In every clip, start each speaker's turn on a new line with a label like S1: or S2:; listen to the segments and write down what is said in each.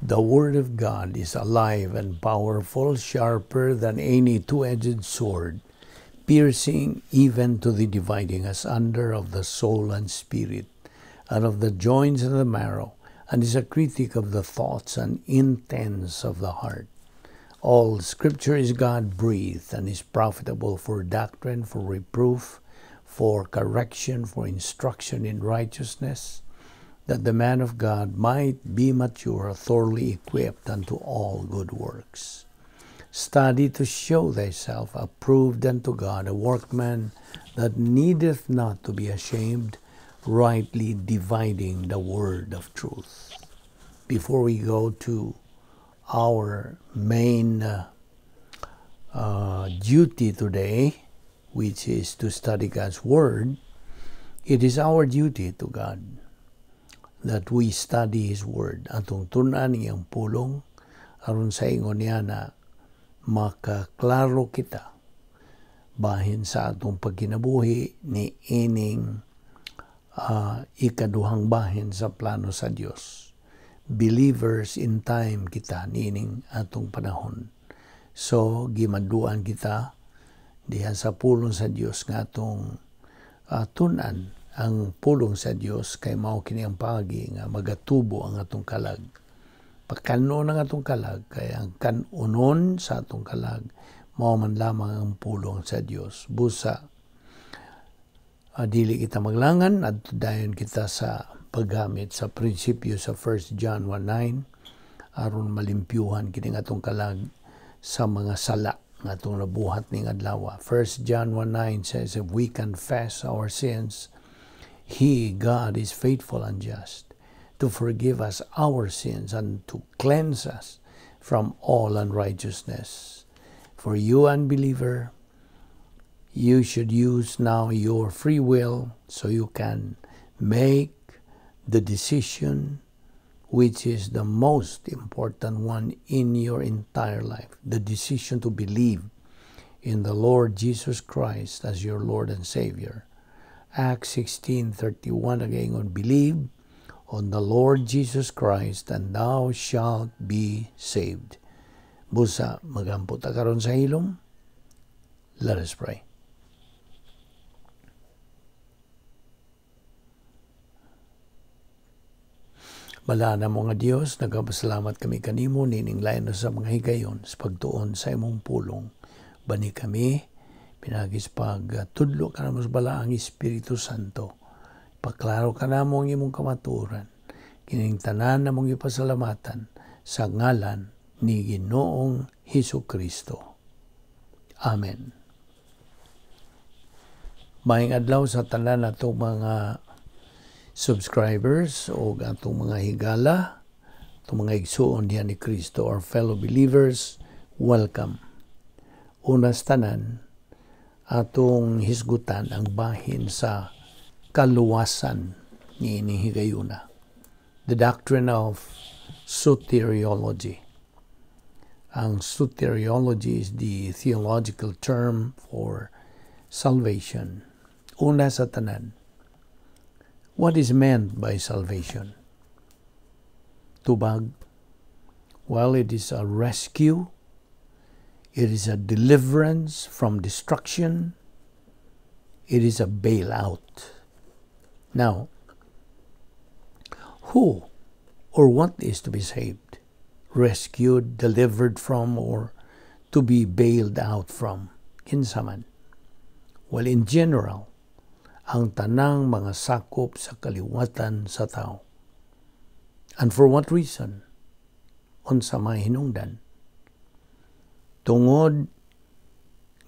S1: The Word of God is alive and powerful, sharper than any two-edged sword, piercing even to the dividing asunder of the soul and spirit, and of the joints and the marrow, and is a critic of the thoughts and intents of the heart. All Scripture is God-breathed and is profitable for doctrine, for reproof, for correction, for instruction in righteousness, that the man of God might be mature, thoroughly equipped unto all good works. Study to show thyself approved unto God, a workman that needeth not to be ashamed, rightly dividing the word of truth. Before we go to our main duty today, which is to study God's Word, it is our duty to God that we study His Word. Atong tun-an iyang pulong, aron sa ingon niya na makaklaro kita bahin sa atong pagkinabuhi ni ining ikaduhang bahin sa plano sa Dios. Believers in time kita niining atong panahon. So, gimanduan kita diha sa pulong sa Dios nga atong tun-an ang pulong sa Dios kay mao kini ang paagi nga magatubo ang atong kalag. Pakanon ang atong kalag kay ang kanunon sa atong kalag mao man lamang ang pulong sa Dios. Busa dili kita maglangan at dayon kita sa paggamit sa prinsipyo sa 1 John 1:9 aron malimpyuhan kining atong kalag sa mga sala nga atong nabuhat ning adlaw. 1 John 1:9 says, if we confess our sins, He, God, is faithful and just to forgive us our sins and to cleanse us from all unrighteousness. For you, unbeliever, you should use now your free will so you can make the decision which is the most important one in your entire life, the decision to believe in the Lord Jesus Christ as your Lord and Savior. Acts 16:31 again on believe on the Lord Jesus Christ and thou shalt be saved. Busa magampo ta karon sa hilom. Let us pray. Balana mo nga Dios, nagapasalamat kami kanimo nining lain sa mga higayon sa pagtuon sa imong pulong. Bani kami pinagis pagtudlo ka namo sa balaang Espiritu Santo. Paklaro ka namo ang imong kamatuoran. Kining tanan namong ipasalamatan sa ngalan ni Ginoong Hesus Kristo. Amen. Maayong adlaw sa tanan natong mga subscribers o atong mga higala, atong mga igsuon diha ni Kristo, our fellow believers, welcome. Una sa tanan, atong hisgutan ang bahin sa kaluwasan ni higayuna. The doctrine of soteriology. Ang soteriology is the theological term for salvation. Una sa tanan, what is meant by salvation? Tubag. Well, it is a rescue. It is a deliverance from destruction. It is a bailout. Now, who or what is to be saved, rescued, delivered from, or to be bailed out from? Kinsa man? Well, in general, ang tanang mga sakop sa kaliwatan sa tao. And for what reason? Unsa may hinungdan? Tungod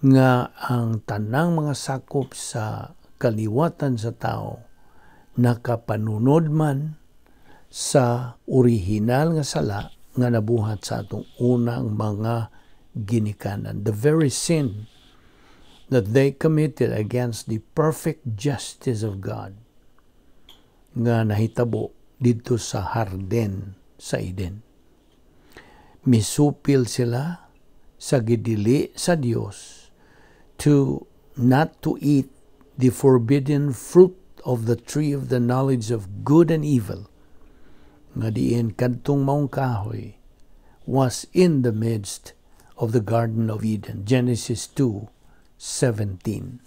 S1: nga ang tanang mga sakop sa kaliwatan sa tao nakapanunod man sa orihinal nga sala nga nabuhat sa atong unang mga ginikanan. The very sin that they committed against the perfect justice of God nga nahitabo didto sa harden sa Eden. Misupil sila sa gidili sa Dios to not to eat the forbidden fruit of the tree of the knowledge of good and evil Nga diin kadtong maong kahoy was in the midst of the Garden of Eden. Genesis 2:17.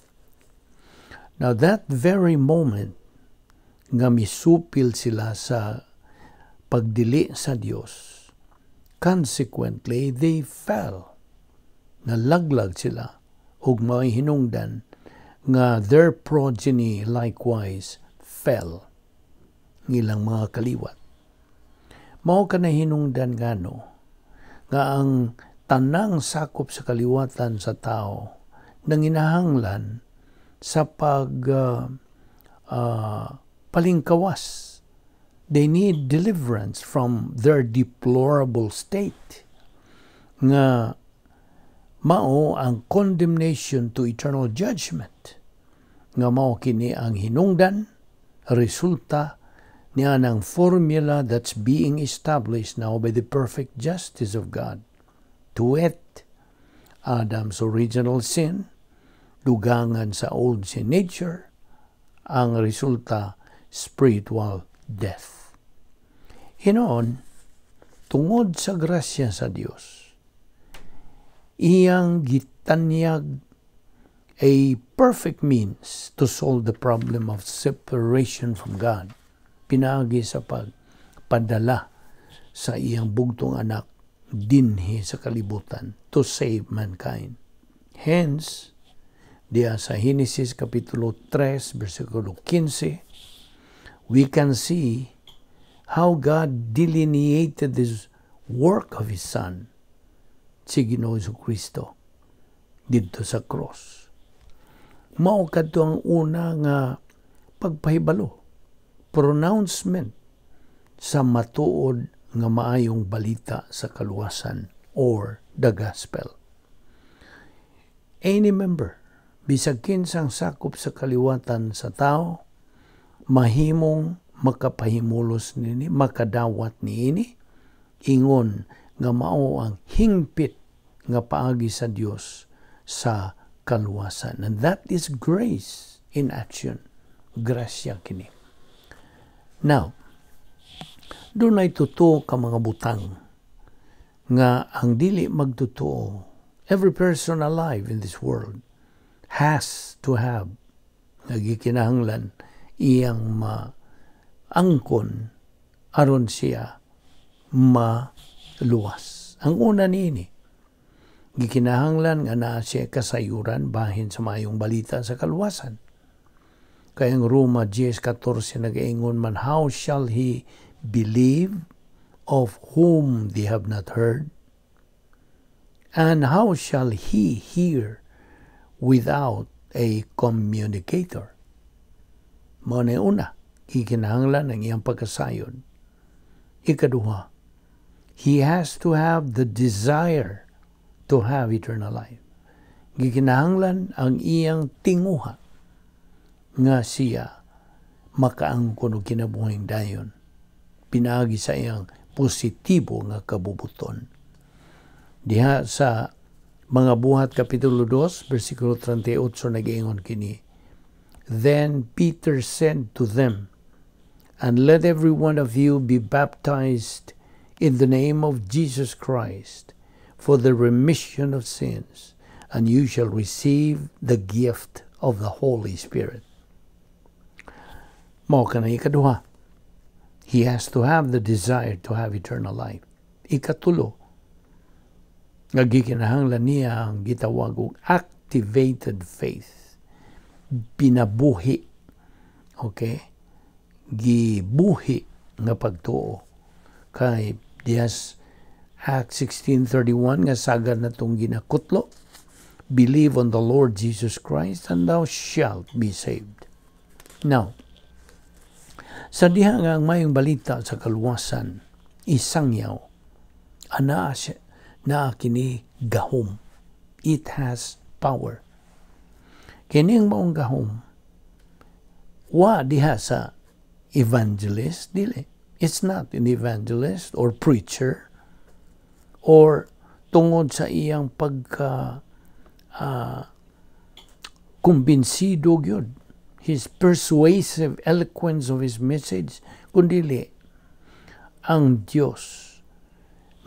S1: Now, that very moment nga misupil sila sa pagdili sa Dios, consequently, they fell. Nalaglag sila ug may hinungdan nga their progeny likewise fell, ngilang mga kaliwat. Mao kana hinungdan ngano nga ang tanang sakop sa kaliwatan sa tao nanginahanglan sa pag palingkawas. They need deliverance from their deplorable state nga mao ang condemnation to eternal judgment, nga mao kini ang hinungdan, resulta niya ng formula that's being established now by the perfect justice of God. To it, Adam's original sin, dugangan sa old sin nature, ang resulta, spiritual death. Hinoon, tungod sa grasya sa Dios, iyang gitanyag a perfect means to solve the problem of separation from God pinaagi sa pagpadala sa iyang bugtong anak dinhi sa kalibutan to save mankind. Hence, diya sa Genesis Kapitulo 3, versikulo 15, we can see how God delineated this work of His Son, si Ginoo Kristo, didto sa cross. Mao kadto ang una nga pagpahibalo, pronouncement sa matuod nga maayong balita sa kaluwasan or the gospel. Any member, bisag kinsang sakop sa kaliwatan sa tao, mahimong makapahimulos nini, makadawat niini, ingon nga mao ang hingpit nga paagi sa Dios sa kaluwasan. And that is grace in action. Grasya kini. Now, dunay totoo ka mga butang nga ang dili magtotoo, every person alive in this world has to have, nga gikinahanglan iyang maangkon aron siya maluwas. Ang una niini, gikinahanglan nga naa siya kasayuran bahin sa maayong balita sa kaluwasan. Kay ang Roma 10:14 nagaingon man, "How shall he believe of whom they have not heard? And how shall he hear without a communicator?" Mao na una, gikinahanglan ang iyang pagkasayod. Ikaduha, he has to have the desire to have eternal life. Gikinahanglan ang iyang tinguha nga siya makaangkon og kinabuhing dayon pinaagi sa iyang positibo nga kabubuton. Diha sa Mga Buhat Kapitulo 2 versikulo 38 nag-ingon kini, "Then Peter said to them, 'And let every one of you be baptized in the name of Jesus Christ for the remission of sins, and you shall receive the gift of the Holy Spirit.'" Mao kana ikaduha. He has to have the desire to have eternal life. Ikatulo, nga gikinahanglan niya ang gitawag og activated faith. Binabuhi. Okay? Gibuhi nga pagtuo. Kay diyas Acts 16:31 nga sagad na itong ginakutlo, "Believe on the Lord Jesus Christ and thou shalt be saved." Now, sa diha nga ang mayong balita sa kaluwasan, isangyaw, anaa siya, naa kini gahom. It has power. Kining maong gahom, wa diha sa evangelist, dili. It's not an evangelist or preacher or tungod sa iyang pagka kumbinsido gyud, his persuasive eloquence of his message, kundili Ang Dios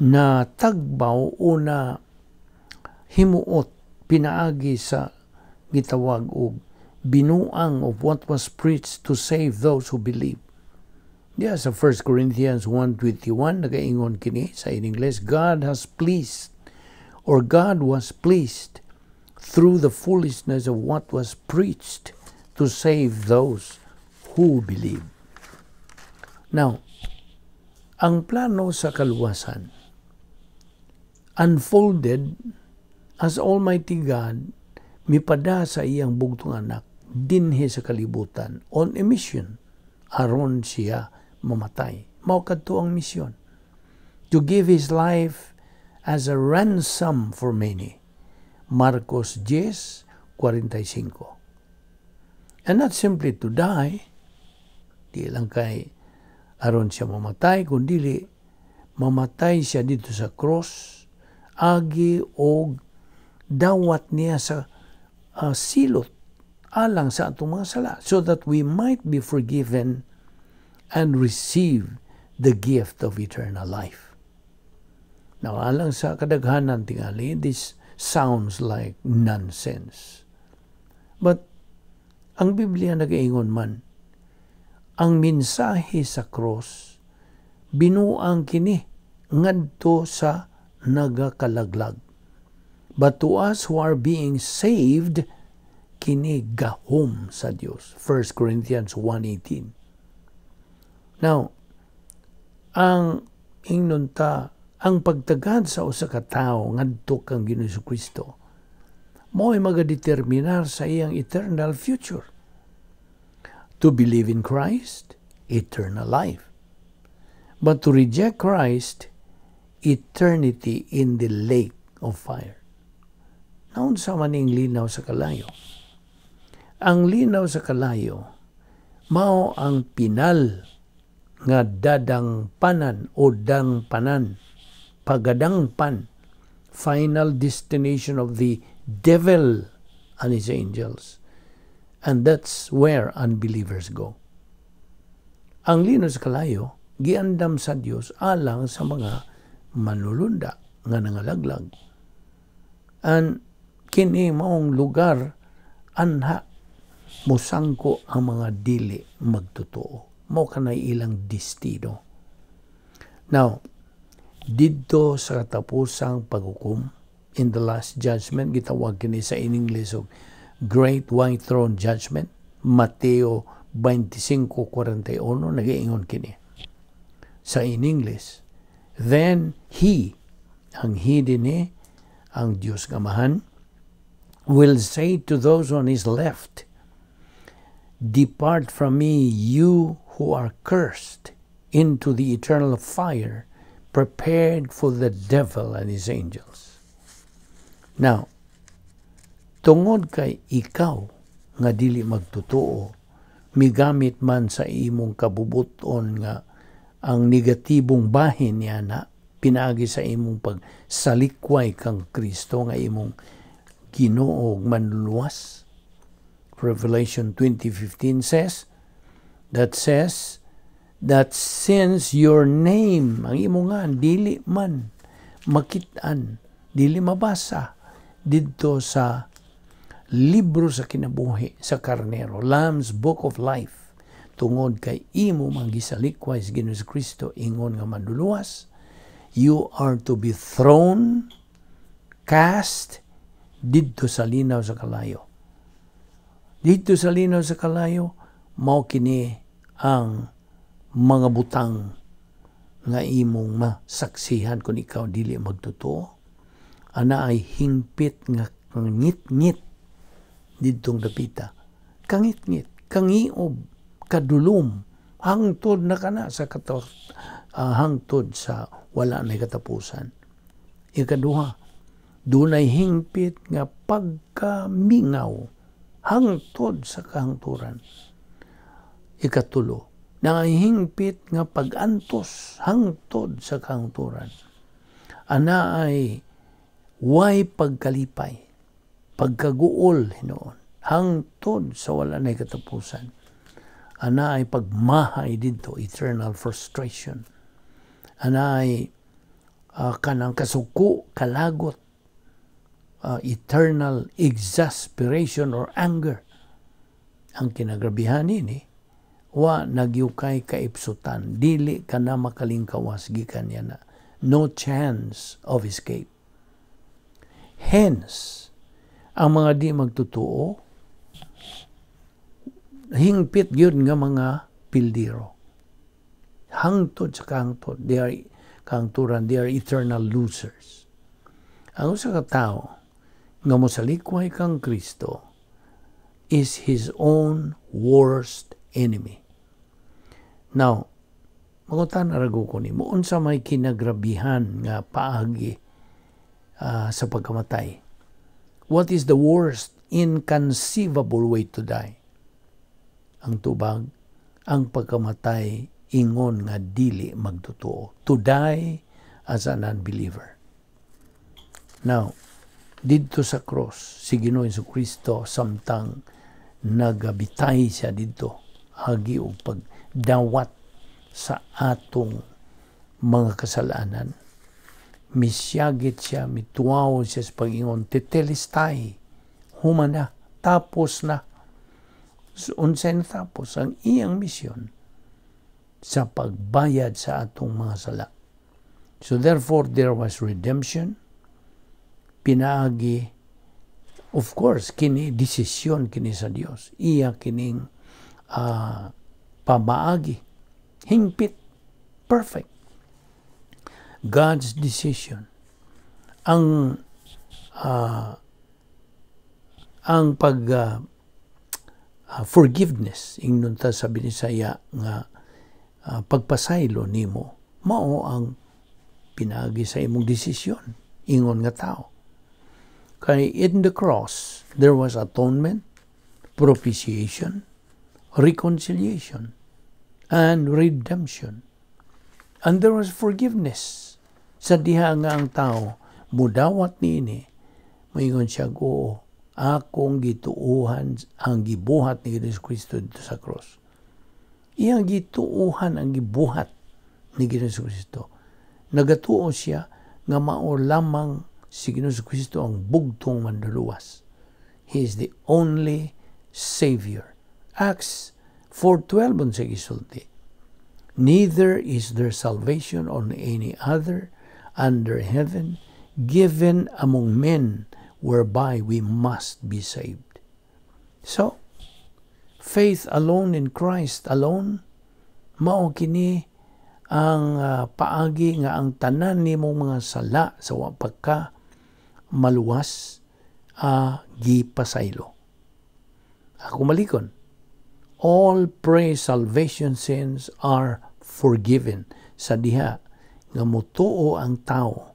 S1: na tagbaw o na himuot pinaagi sa gitawag og binuang of what was preached to save those who believe. Yeah, sa 1 Corinthians 1:21, nagaingon kini sa in English, "God has pleased or God was pleased through the foolishness of what was preached to save those who believe." Now, ang plano sa kaluwasan unfolded as Almighty God mipada sa iyang bugtong anak dinhi sa kalibutan on a mission aron siya mamatay. Mao kadto ang misyon. To give his life as a ransom for many. Marcos 10:45. And not simply to die, di lang kay aron siya mamatay, kundi mamatay siya dito sa cross, agi og dawat niya sa silot alang sa atong mga sala so that we might be forgiven and receive the gift of eternal life. Now, alang sa kadaghanan tingali, this sounds like nonsense. But ang Biblia nagaingon man, ang mensahe sa cross, binuang kini ngadto sa nagakalaglag. But to us who are being saved, kini gahom sa Dios. 1 Corinthians 1:18. Now, ang ingnon ta, ang pagtagad sa usa ka tawo ngadto kang Ginoong Kristo, mao'y magadeterminar sa iyang eternal future. To believe in Christ, eternal life. But to reject Christ, eternity in the lake of fire. Naunsa man ning linaw sa kalayo? Ang linaw sa kalayo, mao ang pinal nga dadangpanan o dangpanan, pagadangpan, final destination of the devil and his angels. And that's where unbelievers go. Ang linaw sa kalayo, giandam sa Dios alang sa mga manulunda nga nangalaglag. And kini maong lugar anha musangko ang mga dili magtotoo. Mao kanay ilang destino. Now, didto sa katapusang paghukom, in the last judgment, gitawag kini sa in English og Great White Throne Judgment, Mateo 25:41, nagaingon kini. Sa in English, "Then he," ang he dinhi, ang Dios Amahan, "will say to those on his left, 'Depart from me, you who are cursed, into the eternal fire prepared for the devil and his angels.'" Now, tungod kay ikaw nga dili magtotoo, migamit man sa imong kabubuton nga ang negatibong bahin niya na pinaagi sa imong pagsalikway kang Kristo nga imong Ginoo ug manluluwas. Revelation 20:15 says that since your name, ang imong nga dili man makit-an, dili mabasa didto sa libro sa kinabuhi sa Karnero, Lamb's Book of Life, tungod kay imo man gisalikway sa Ginoong Kristo ingon nga manluluwas, you are to be thrown, cast didto sa linaw sa kalayo. Didto sa linaw sa kalayo, mao kini ang mga butang nga imong masaksihan kung ikaw dili magtotoo. Ana ay hingpit nga ngit-ngit didtong dapita. Kangit-ngit, kangiob, kadulom, hangtod na kana sa hangtod sa wala na katapusan. Ikaduha, dunay hingpit nga pagkamingaw hangtod sa kahangturan. Ikatulo, hingpit nga pag-antos hangtod sa kahangturan. Ana ay way pagkalipay, pagkaguol hinuon, hangtod sa wala na katapusan. Ana ay pagmahay didto, eternal frustration. Anay kanang kasuko, kalagot, eternal exasperation or anger. Ang kinagrabihan ini, wa nagyukay kaipsutan, dili ka na makalingkawas gikan niya na. No chance of escape. Hence, ang mga di magtutuo, hingpit gyud nga mga pildiro. Hangtod sa kahangtod, they are kahangturan, they are eternal losers. Ang usa ka tawo nga mosalikway kang Kristo is his own worst enemy. Now, mangutana ra ko nimo, unsa may kinagrabihan nga paagi sa pagkamatay? What is the worst inconceivable way to die? Ang tubag, ang pagkamatay ingon nga dili magtotoo. To die as an unbeliever. Now, didto sa cross, si Ginoo Kristo, samtang nagabitay siya didto, agi og pagdawat sa atong mga kasalanan. Misyagit siya, mituwaw siya sa pag-ingon, "Tetelestai, human na, tapos na." So, unsay natapos? Ang iyang misyon sa pagbayad sa atong mga sala. So therefore, there was redemption, pinaagi, of course, kini desisyon kini sa Dios. Iya kining pamaagi, hingpit, perfect. God's decision. Ang pag forgiveness, ingnon ta sa Binisaya nga pagpasaylo nimo, mao ang pinaagi sa imong desisyon ingon nga tao. Kay in the cross there was atonement, propitiation, reconciliation and redemption, and there was forgiveness. Sa diha nga ang tao mudawat niini, moingon siya, "Oo, akong gituuhan ang gibuhat ni Ginoong Kristo didto sa cross." Iyang gituuhan ang gibuhat ni Ginoong Kristo. Nagatuo siya nga mao lamang si Ginoong Kristo ang bugtong manluluwas. He is the only Savior. Acts 4:12, unsa gisulti? "Neither is there salvation on any other under heaven given among men whereby we must be saved." So, faith alone in Christ alone, mao kini ang paagi nga ang tanan nimong mga sala sa wa pagka maluwas gipasaylo. Ako malikon. All pre-salvation sins are forgiven sa diha nga mutuo ang tao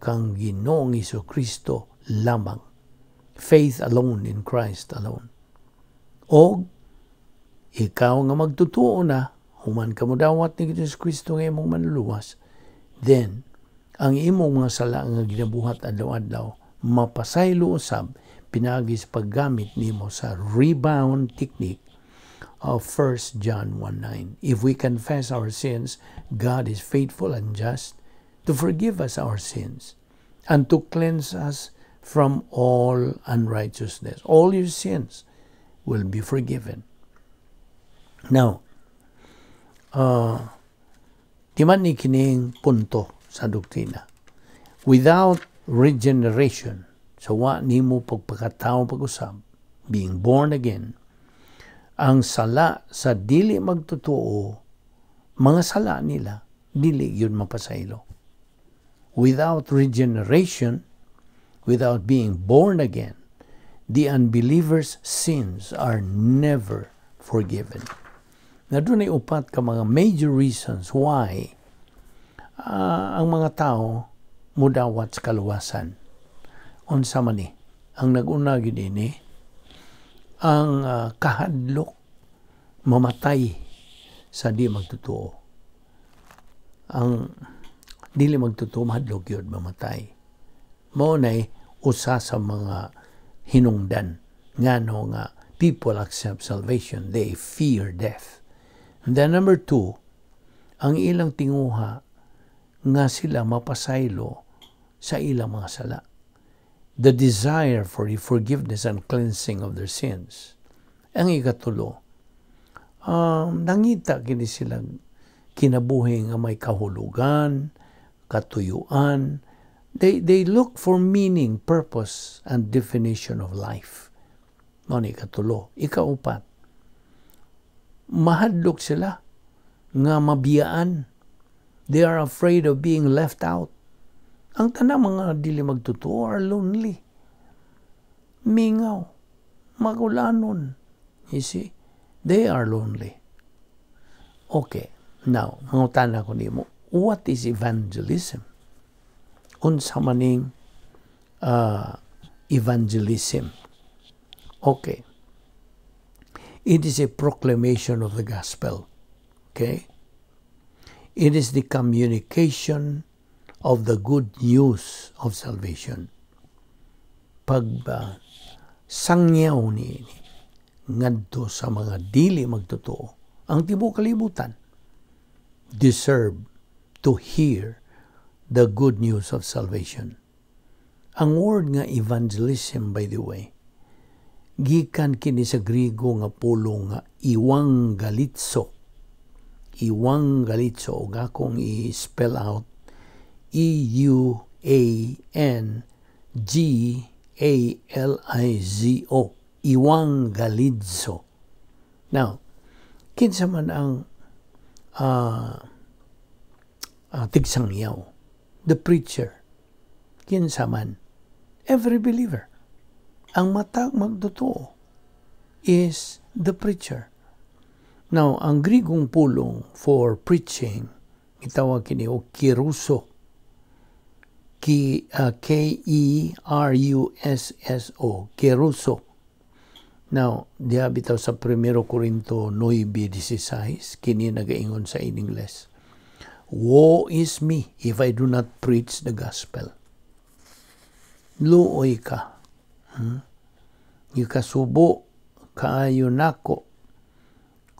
S1: kang Ginoong Kristo lamang. Faith alone in Christ alone. O ikaw nga magtutuo na, human ka modawat ni Ginoong Kristo nga imong manluluwas, then ang imong mga sala nga ginabuhat adlaw-adlaw mapasaylo usab pinaagi sa paggamit nimo sa rebound technique of 1 John 1:9. "If we confess our sins, God is faithful and just to forgive us our sins and to cleanse us from all unrighteousness." All your sins will be forgiven. Now, di man ni kining punto sa doktrina. Without regeneration, sa wa nimo pagpakatao pag-usab, being born again, ang sala sa dili magtotoo, mga sala nila, dili yun mapasaylo. Without regeneration, without being born again, the unbeliever's sins are never forgiven. Na doon ay upat ka mga major reasons why ang mga tao mudawat sa kaluwasan. Unsa man ni? Ang nag-una gyud ini, ang kahadlok mamatay sa di magtotoo. Ang dili magtotoo, mahadlok yun mamatay. Mao nay usa sa mga hinungdan ngano nga people accept salvation, they fear death. And then number two, ang ilang tinguha nga sila mapasaylo sa ilang mga sala. The desire for the forgiveness and cleansing of their sins. Ang ikatulo, nangita kini sila kinabuhi nga may kahulugan, katuyuan. They look for meaning, purpose, and definition of life. Mao ni ikatulo. Ikaupat, mahadlok sila nga mabiyaan. They are afraid of being left out. Ang tanang mga dili magtotoo are lonely. Mingaw. Magulanon. You see? They are lonely. Okay. Now, mangutana ko nimo, what is evangelism? Unsa maning evangelism? Okay. It is a proclamation of the gospel. Okay? It is the communication of the good news of salvation. Pag sangyaw ni ngadto sa mga dili magtotoo, ang tibuok kalibutan deserve to hear the good news of salvation. Ang word nga evangelism, by the way, gikan kini sa Griego nga pulong nga euangelizo. Euangelizo, ug akong i-spell out, euangelizo. Euangelizo. Now, kinsa man ang tigsangyaw? The preacher. Kinsa man? Every believer. Ang matag magtotoo is the preacher. Now, ang Grigong pulong for preaching, gitawag kini og kerusso. Kerusso, kerusso. Now, diha bitaw sa 1 Corinto 9:16, kini nagaingon sa in English, "Woe is me if I do not preach the gospel." Luoy ka. Ikasubo kaayo nako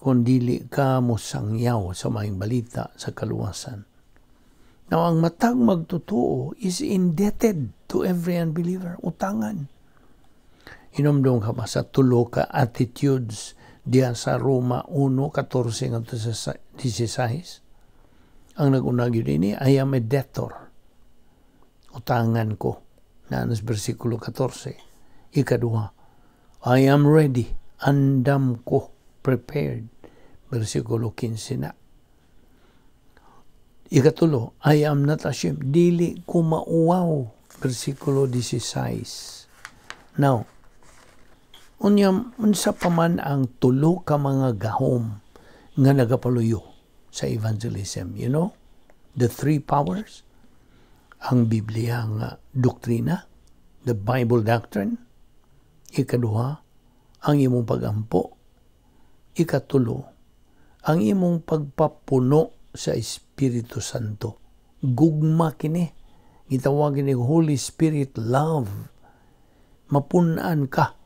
S1: kung dili ka mosangyaw sa maayong balita sa kaluwasan. Now, ang matag magtotoo is indebted to every unbeliever. Utangan. Hinumdum ka ba sa tulo ka attitudes diya sa Roma 1:14 ngadto sa 16? Ang nag-una gyud ini, "I am a debtor." Utangan ko. Naa sa versikulo 14. Ikaduha, "I am ready." Andam ko. Prepared. Versikulo 15 na. Ikatulo, "I am not ashamed." Dili ko mauwaw. Versikulo 16. Now, unya, unsa pa man ang tulo ka mga gahom nga nagapaluyo sa evangelism? You know? The three powers. Ang Biblia nga doktrina, the Bible doctrine. Ikaduha, ang imong pagampo. Ikatulo, ang imong pagpapuno sa Espiritu Santo. Gugma kini. Gitawag ni Holy Spirit love. Mapunan ka.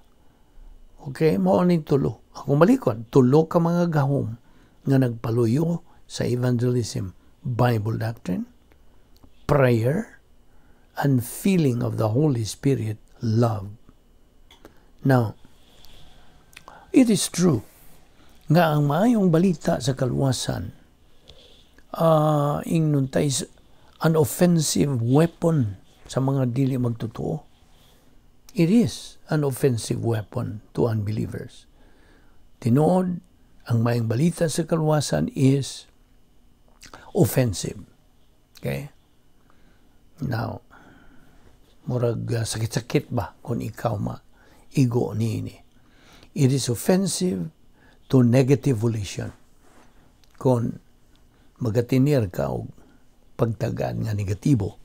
S1: Okay, mao ni tulo. Ako malikon, tulo ka mga gahom nga nagpaluyo sa evangelism: Bible doctrine, prayer, and feeling of the Holy Spirit love. Now, it is true nga ang maayong balita sa kaluwasan ingnon ta is an offensive weapon sa mga dili magtotoo. It is an offensive weapon to unbelievers. Tinuod, ang maayong balita sa kaluwasan is offensive. Okay? Now, murag sakit-sakit ba kung ikaw ma igo niini. It is offensive to negative volition. Kung magatinir ka og pagtagaan nga negatibo,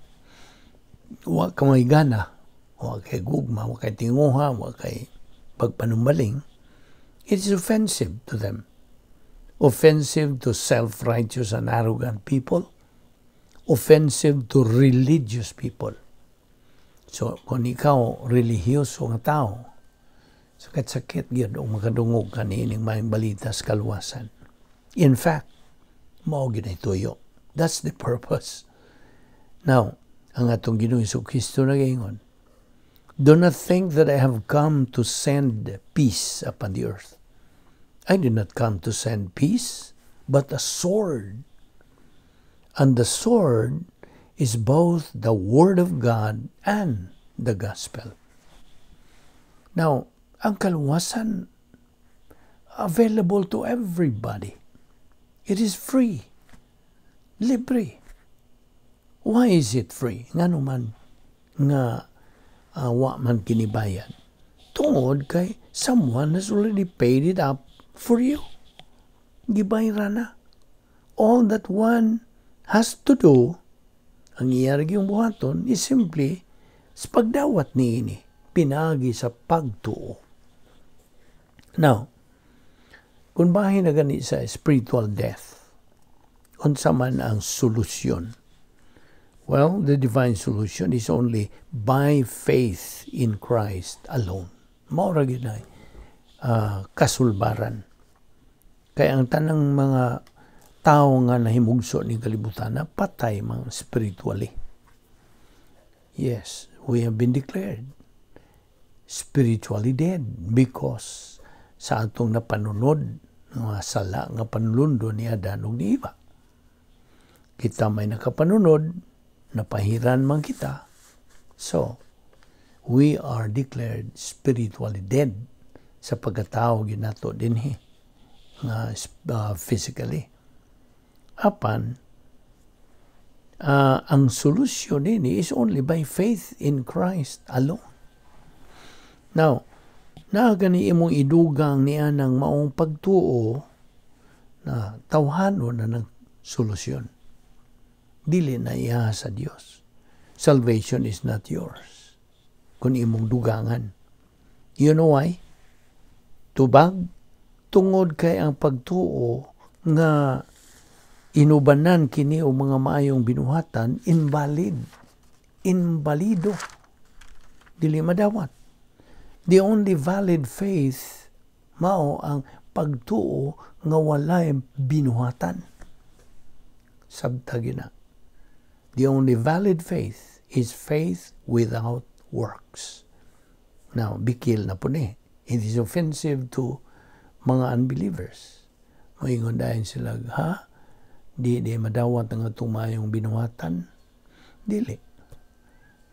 S1: wa ka may gana, wa kay gugma, wa kay tinguha, wa kay pagpanumbaling, it is offensive to them. Offensive to self-righteous and arrogant people. Offensive to religious people. So, kung ikaw relihiyoso nga tao, sakit-sakit gyud og makadungog ka niining maayong balita sa kaluwasan. In fact, mao gyud ay tuyo. That's the purpose. Now, ang atong Ginoong Kristo nagaingon, "Do not think that I have come to send peace upon the earth. I did not come to send peace, but a sword." And the sword is both the Word of God and the Gospel. Now, ang kaluwasan available to everybody. It is free. Libre. Why is it free? Ngano man nga wa man kini bayad? Tungod kay someone has already paid it up for you. Gibayran na. All that one has to do, ang iya yung buhaton, is simply sa pagdawat niini, pinagi sa pagtuo. Now, kung bahin na gani sa spiritual death, unsa man ang solusyon? Well, the divine solution is only by faith in Christ alone. Mao ra gyud kasulbaran. Kaya ang tanang mga tao nga nahimugso ni kalibutan na patay man spiritually. Yes, we have been declared spiritually dead because sa atong napanunod nga sala nga panulundo ni Adan ug ni Eva. Kita may nakapanunod, napahiran man kita. So, we are declared spiritually dead sa pagkatao ginato dinhi nga physically. Apan, ang solusyon nini is only by faith in Christ alone. Now, naa gani imong idugang niya ng maong pagtuo na tawhano na ng solusyon. Dili na iya sa Dios. Salvation is not yours kung imong dugangan. You know why? Tubag, tungod kay ang pagtuo nga inubanan kini o mga maayong binuhatan, invalid. Invalido. Dili madawat. The only valid faith mao ang pagtuo nga walay binuhatan. Sabta na. The only valid faith is faith without works. Now, bikil na po ni. It is offensive to mga unbelievers. Moingon dayon sila, "Ha? Di madawat ang atong maayong binuhatan?" Dili.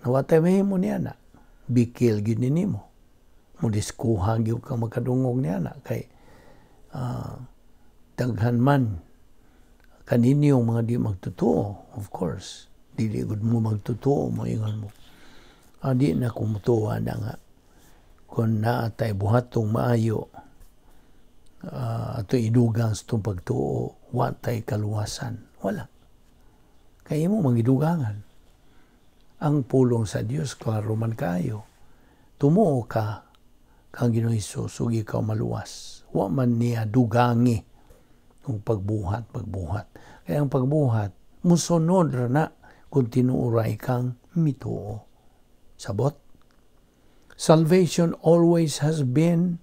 S1: Nawatay mahimo niya na. Bikil gyud ni nimo. Mudiskuha gyud ka makadungog niya na kay daghan man kaninyo mga di magtotoo, of course. Dili gud mo magtotoo, moingon mo, "Di na kumutuwa na nga kung naatay buhatong maayo, ato idugang sa itong pagtuo, watay kaluwasan." Wala. Kaya mo mangidugangan. Ang pulong sa Dios klaro man kayo. Tumuo ka kang Ginoong Hesus ug ikaw maluwas. Wa man niya dugangi kung pagbuhat, pagbuhat. Kaya ang pagbuhat, musunod ra na kung tinuoray kang mituo. Sabot? Salvation always has been,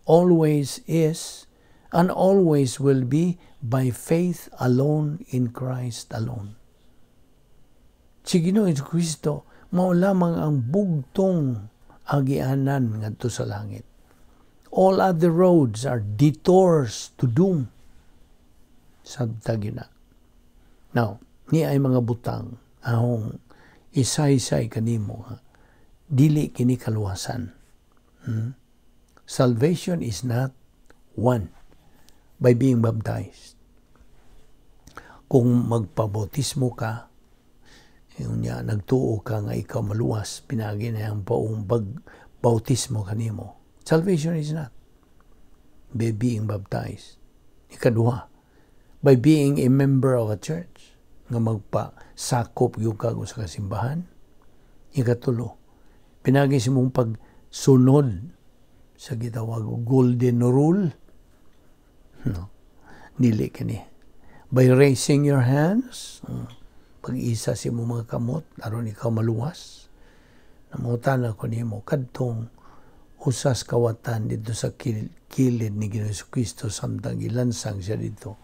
S1: always is, and always will be by faith alone in Christ alone. Si Ginoong Kristo mao lamang ang bugtong agianan ngadto sa langit. All other roads are detours to doom. Sabta na. Now, ni ay mga butang ahong isaysay kanimo ha. Dili kini kaluwasan. Salvation is not won by being baptized. Kung magpabautismo ka, yung niya, nagtuo ka nga ikaw maluwas, pinagi na ang paong bautismo kanimo. Salvation is not by being baptized. Ikaduha, by being a member of a church, nga magpasakop yung ka sa kasimbahan. Ikatulo, pinagi sa mong pagsunod sa gitawag golden rule. No. Dili kini. By raising your hands, pag-isa sa imong mga kamot, aron ikaw maluwas. Namutan ako nimo kadtong usas kawatan dito sa kilid ni Ginoong Kristo samtang gilansang siya dito.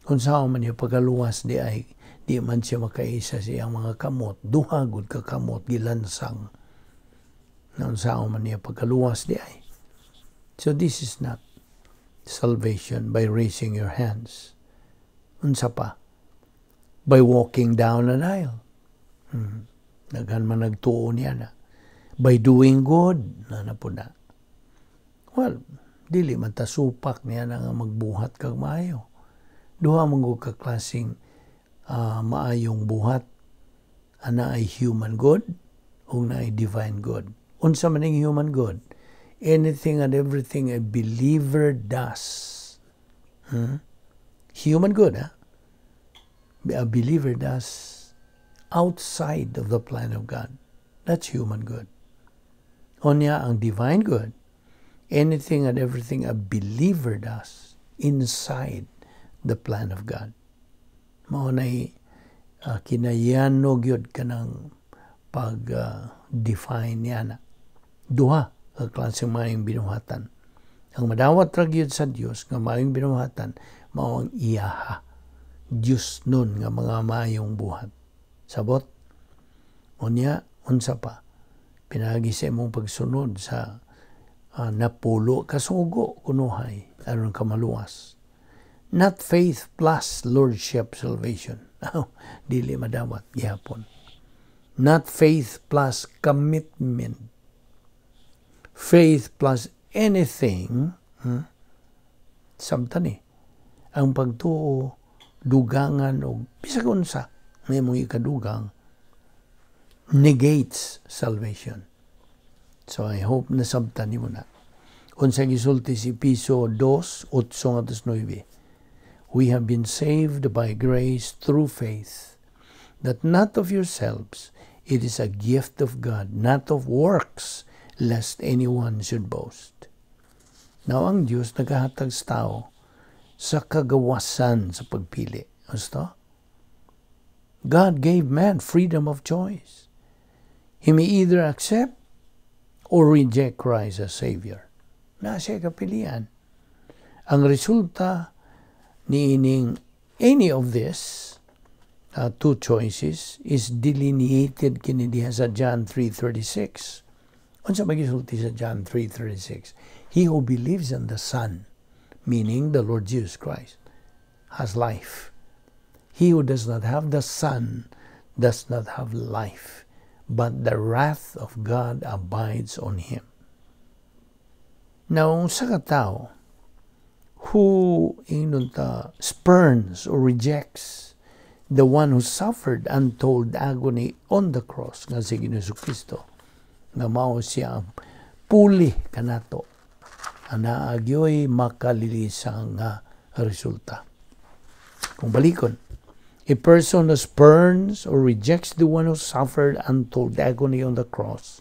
S1: Kung saan man niya pagkaluwas di ay Di man siya makaisa sa iyang mga kamot. Duha gud ka kamot gilansang. Naunsaon man niya pagkaluwas diay? So this is not salvation by raising your hands. Unsa pa? By walking down an aisle. Daghan man nagtuo niya na. By doing good, na po na. Well, dili man ta supak niya na nga magbuhat kag maayo. Duha man ka klaseng maayong buhat. Ana ay human good ug naay divine good. Unsa man ning human good? Anything and everything a believer does. Human good, ha? A believer does outside of the plan of God. That's human good. Unya, ang divine good, anything and everything a believer does inside the plan of God. Mao nay kinayano gyud kanang pag-define niya na. Duha ka klaseng maayong binuhatan. Ang madawat ra gyud sa Dios nga maayong binuhatan mao ang iyaha. Dios nun nga mga maayong buhat. Sabot? Unya, unsa pa? Pinagi sa imong pagsunod sa napulo kasugo kunuhay aron ka maluwas. Not faith plus lordship salvation. Dili madawat gihapon. Not faith plus commitment. Faith plus anything, Samtan ni. Ang pagtuo, dugangan og bisag unsa nga imong ikadugang negates salvation. So I hope nasabtan nimo na. Unsa gisulti si Epeso 2, 8 ngadto 9. We have been saved by grace through faith, that not of yourselves, it is a gift of God, not of works, lest anyone should boast. Now, ang Diyos nagahatag sa tao sa kagawasan sa pagpili. Gusto? God gave man freedom of choice. He may either accept or reject Christ as Savior. Naa siya kapilian. Ang resulta niining any of this two choices is delineated kini diha sa John 3:36. Unsa may gisulti sa John 3:36? He who believes in the Son, meaning the Lord Jesus Christ, has life. He who does not have the Son does not have life, but the wrath of God abides on him. Now, sa katao who, ingnon ta, spurns or rejects the one who suffered untold agony on the cross nga si Ginoong Kristo, nga mao siya ang puli kanato, anaa gyoy makalilisang nga resulta. Kung balikon, a person who spurns or rejects the one who suffered untold agony on the cross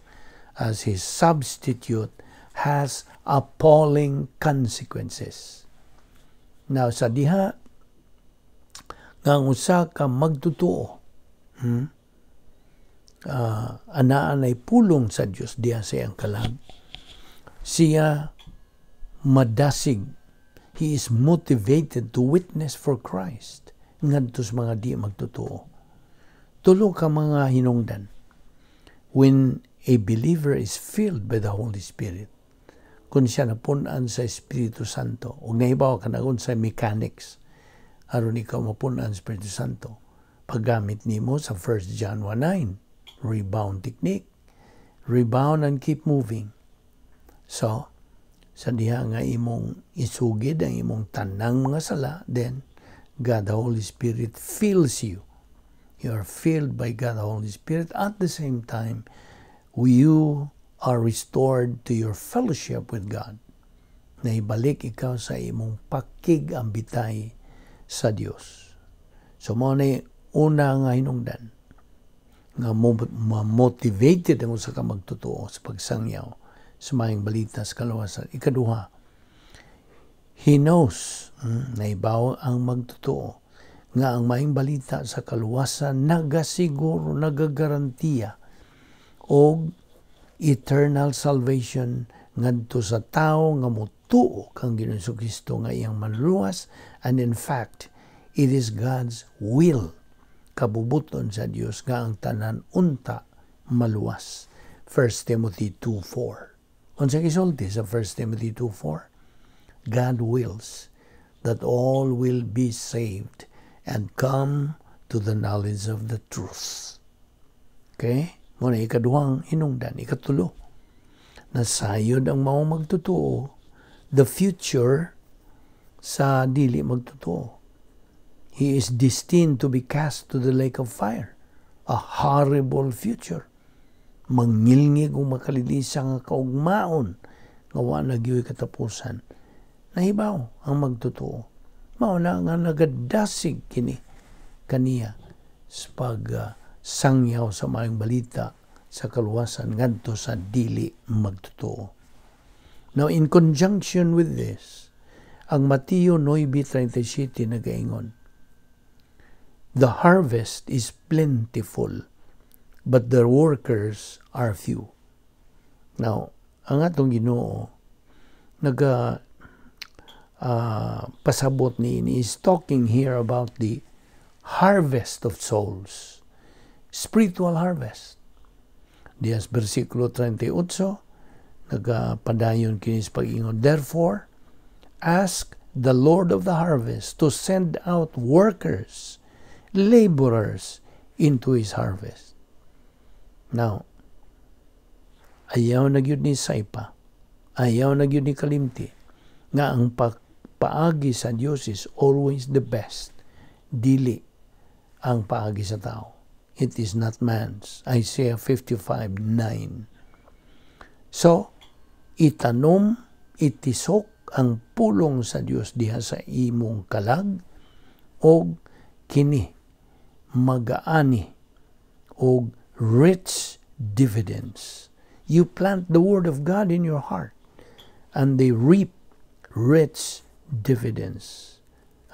S1: as his substitute has appalling consequences. Now, sa diha nga ang usa ka magtotoo, anaa ay pulong sa Dios diha sa iyang kalag, siya madasig. He is motivated to witness for Christ ngadto sa mga di magtotoo. Tulo ka mga hinungdan. When a believer is filled by the Holy Spirit, kung siya napun-an sa Espiritu Santo, ug nahibaw ka na sa mechanics, aron ikaw mapun-an sa Espiritu Santo, paggamit nimo sa 1 John 1:9, rebound technique. Rebound and keep moving. So, sa diha nga imong isugid ang imong tanang mga sala, then God the Holy Spirit fills you. You are filled by God the Holy Spirit. At the same time, you are restored to your fellowship with God. Naibalik ikaw sa imong pakig-ambitay sa Dios. So mao na una nga hinungdan nga ma-motivated ang usa ka magtotoo sa pagsangyaw sa maayong balita sa kaluwasan. Ikaduha, he knows, naibaw ang magtotoo nga ang maayong balita sa kaluwasan nagasiguro, nagagarantiya og eternal salvation ngadto sa tawo nga motuo kang Ginoong Kristo nga iyang manluluwas, and in fact it is God's will Kabubuton sa Dios nga ang tanan unta maluwas. 1 Timothy 2:4. Unsa gisulti sa 1 Timothy 2:4? God wills that all will be saved and come to the knowledge of the truth. Okay? Mao na ikaduhang hinungdan. Ikatulo, nasayod ang mao magtotoo, the future sa dili magtotoo. He is destined to be cast to the lake of fire. A horrible future. Mangilngig ug makalilisa nga kaugmaon nga wa na gyuy katapusan. Nahibaw ang magtotoo. Mao na nga nagadasig kini kaniya sa pag sangyaw sa maayong balita sa kaluwasan ngadto sa dili magtotoo. Now, in conjunction with this, ang Mateo 9:37 nagaingon, "The harvest is plentiful, but the workers are few." Now, ang atong Ginoo naga pasabot ni is talking here about the harvest of souls, spiritual harvest. Diya sa versikulo 38, nagapadayon kini sa pag-ingon, "Therefore, ask the Lord of the harvest to send out workers, laborers, into His harvest." Now, ayaw na gyud ni saypa, ayaw na gyud ni kalimti, nga ang paagi sa Dios is always the best. Dili ang paagi sa tao. It is not man's. Isaiah 55:9. So, itanom, itisok ang pulong sa Dios diha sa imong kalag og kini magaani og rich dividends. You plant the word of God in your heart and they reap rich dividends.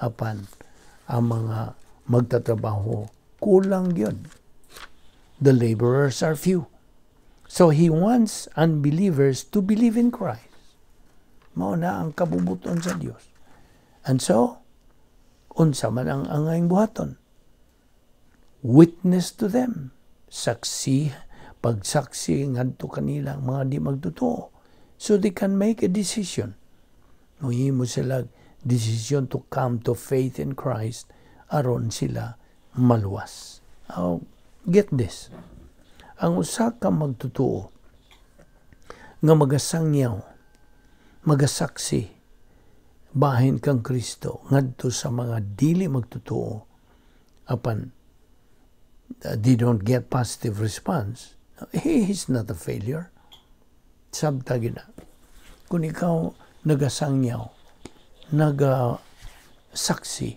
S1: Apan ang mga magtatrabaho kulang gyud. The laborers are few. So he wants unbelievers to believe in Christ. Mao na ang kabubuton sa Dios. And so, unsa man ang angayng buhaton? Witness to them. Saksi, pagsaksi ngadto kanila mga di magtotoo. So they can make a decision. Mohimo sila decision to come to faith in Christ aron sila maluwas. Oh, get this. Ang usa ka magtotoo nga magasangyaw, magasaksi bahin kang Kristo ngadto sa mga dili magtotoo apan they don't get positive response, he is not a failure. Sabta gina. Kung ikaw nagasangyaw, nagasaksi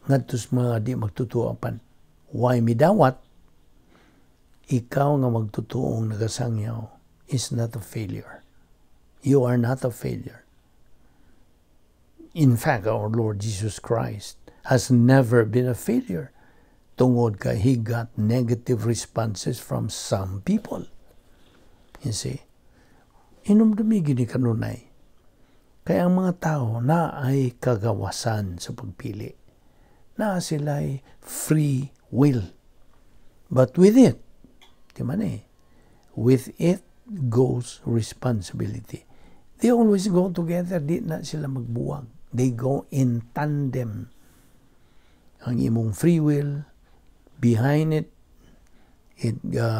S1: ngadto sa mga di magtotoo apan way midawat, ikaw nga magtotoong nagasangyaw is not a failure. You are not a failure. In fact, our Lord Jesus Christ has never been a failure tungod kay he got negative responses from some people. You see? Hinumdumi gini kanunay. Kaya ang mga tao na ay kagawasan sa pagpili. Na sila'y free will. But with it, di man eh, with it goes responsibility. They always go together, di na sila magbuwag. They go in tandem. Ang imong free will, behind it,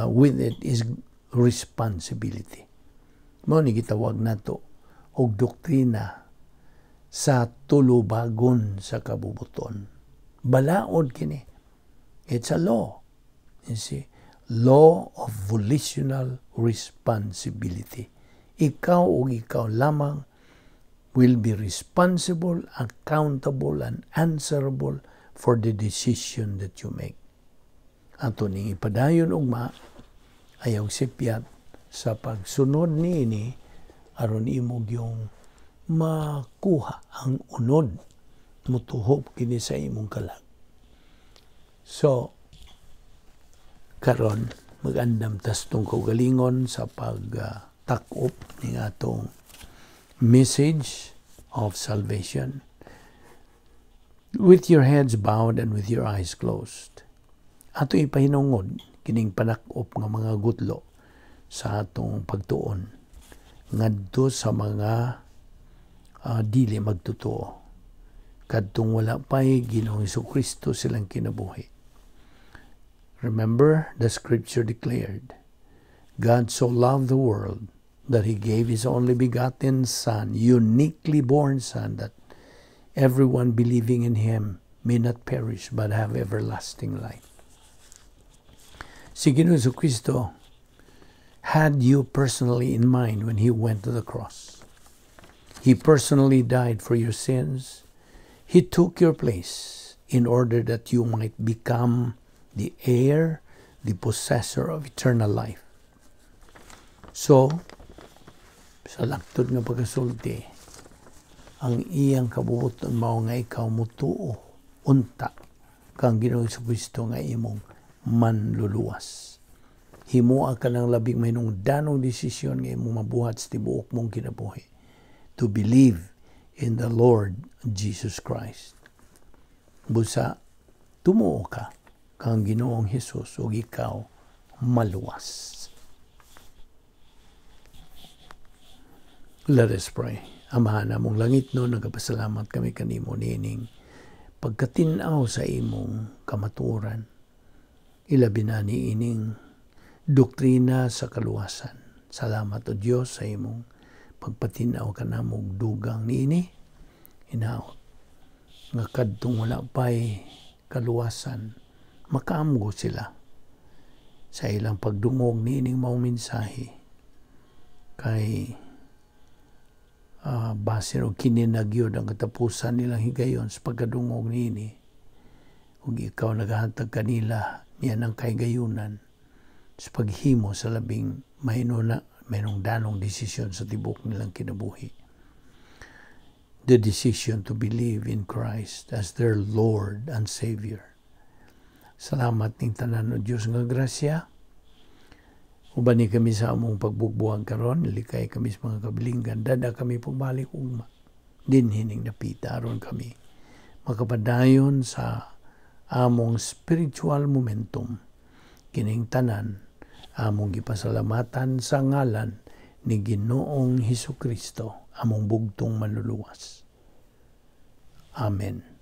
S1: with it is responsibility. Mao ni gitawag nato og doktrina sa tulubagon sa kabubuton. Balaod kini. It's a law. You see? Law of volitional responsibility. Ikaw o ikaw lamang will be responsible, accountable, and answerable for the decision that you make. Ato ning ipadayon ugma, ayaw sipyat sa pagsunod niini aron imo gyung makuha ang unod, mutuhop kini sa imong kalag. So, karon mag-andam tas tong kaugalingon sa pagtakop ning atong message of salvation. With your heads bowed and with your eyes closed. Ato ipahinungod kining panakop nga mga gutlo sa atong pagtuon ngadto sa mga dili magtotoo, kadtong wala pay Ginoong Kristo silang kinabuhi. Remember, the scripture declared, "God so loved the world that He gave His only begotten Son, uniquely born Son, that everyone believing in Him may not perish but have everlasting life." Si Ginoong Kristo had you personally in mind when He went to the cross. He personally died for your sins. He took your place in order that you might become the heir, the possessor of eternal life. So, sa laktod nga pagkasulti, ang iyang kabubuton mao nga ikaw mutuo unta kang Ginoong Kristo nga imong manluluwas. Himoa ka ng labing mahinungdanong desisyon nga imong mabuhat sa tibuok mong kinabuhi. To believe in the Lord Jesus Christ. Busa, tumuo ka kang Ginoong Hesus ug ikaw maluwas. Let us pray. Amahan namong langit no, nagapasalamat kami kanimo niining pagkatin-aw sa imong kamatuoran. Ilabi na niining doktrina sa kaluwasan. Salamat o Dios sa imong pagpatin-aw kanamo og dugang niini. Hinaot nga kadtong wala pay kaluwasan, makaamgo sila sa ilang pagdungog niining maong mensahe kay basin og kini na gyud ang katapusan nilang higayon sa pagkadungog niini, ug ikaw nagahatag kanila niya ng kahigayunan sa paghimo sa labing mahinuna mahinungdanong desisyon sa tibok nilang kinabuhi, the decision to believe in Christ as their Lord and Savior. Salamat ning tanan, o Dios nga grasya. Uban ni kami sa among pagbugbuhan karon, likay kami sa mga kabilinggan, dada kami pagbalik ugma. Dinhi ning dapita aron kami makapadayon sa among spiritual momentum. Kining tanan among gipasalamatan sa ngalan ni Ginoong Hesus Kristo, among bugtong manluluwas. Amen.